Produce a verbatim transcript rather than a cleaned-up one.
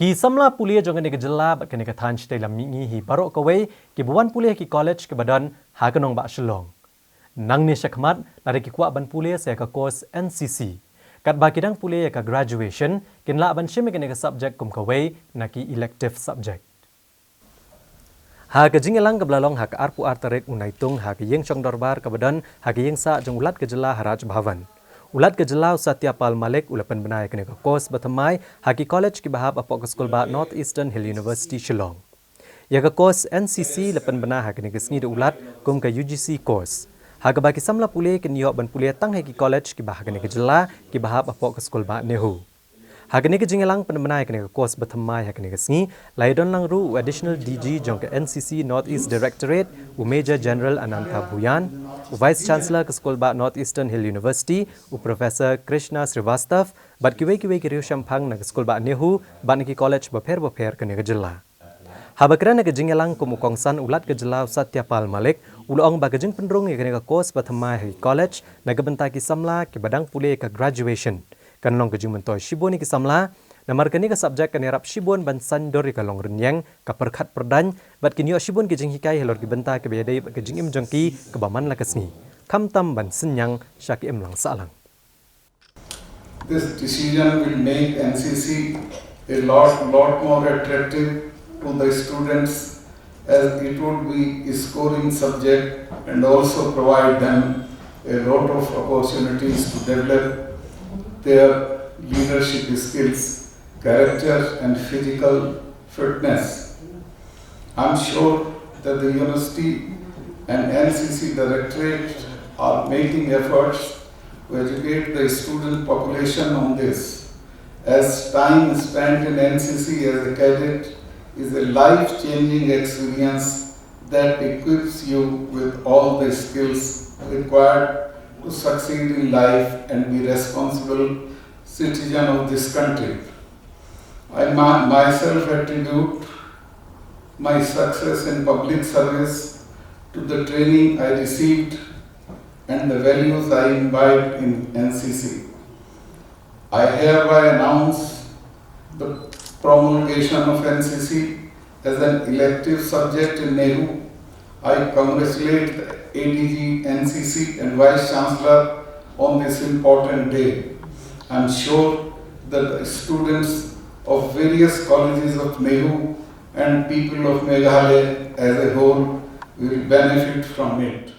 Ki samla pule jong kane ka jylla bad kane ka thaiñ shatei lam mihngi hi baroh kawei kiba wan pule ha ki college kiba don ha ka nongbah Shillong. Nangne shakhmat, lada ki kwah ban pule sa ïa ka course N C C, katba ki dang pule ïa ka graduation, kin lah ban shim ïa kane ka subject kum kawei na ki elective subject. Ha ka jingïalang kaba la long ha ka arphew ar tarik u Naitung ha ka ïing shong dorbar kaba don ha ka ïing sah jong u Lat ka jylla ha Raj Bhavan, u Lat ka jylla u Satya Pal Malik u la pynbna ïa kane ka course bathymmai ha ki college kiba hap hapoh ka skulbah North Eastern Hill University Shillong. Ïa ka course N C C la pynbna ha kane ka sngi da u Lat kum ka U G C course, ha kaba ki samla pule kin ïoh ban pule tang ha ki college kiba ha kane ka jylla kiba hap hapoh ka skulbah NEHU. Ha kane ka jingïalang pynbna ïa kane ka course bathymmai ha kane ka sngi, la ïadon lang ruh u Additional D G jong ka N C C North East Directorate, u Major General Ananta Bhuyan, u Vice Chancellor ka skulbah North Eastern Hill University, u Professor Krishna Srivastav, bad kiwei kiwei ki riewshemphang na ka skulbah NEHU bad na ki college bapher bapher kane ka jylla. Haba kren ha ka jingïalang kum u kongsan, u Lat ka jylla u Satya Pal Malik u la ong ba ka jingpynrung ïa kane ka course bathymmai ha ki college na ka bynta ki samla kiba dang pule ïa ka graduation kan long ka jingmyntoi shibun ïa ki samla, namar kane ka subject kan ïarap shibun ban saiñdur ïa ka longrynïeng, ka pyrkhat pyrdaiñ, bad kin ïoh shibun ki jinghikai halor ki bynta kiba ïadei bad ka jingim jong ki kaba man la ka sngi, khamtam ban synñiang sha ka imlang sahlang. This decision will make N C C a lot, lot more attractive to the students, as it would be a scoring subject and also provide them a lot of opportunities to develop their leadership skills, character and physical fitness. I'm sure that the university and N C C directorate are making efforts to educate the student population on this, as time spent in N C C as a cadet is a life-changing experience that equips you with all the skills required to succeed in life and be responsible citizen of this country. I myself attribute my success in public service to the training I received and the values I imbibed in N C C. I hereby announce the promulgation of N C C as an elective subject in NEHU. I congratulate the A D G N C C and Vice Chancellor on this important day. I am sure that the students of various colleges of NEHU and people of Meghalaya as a whole will benefit from it.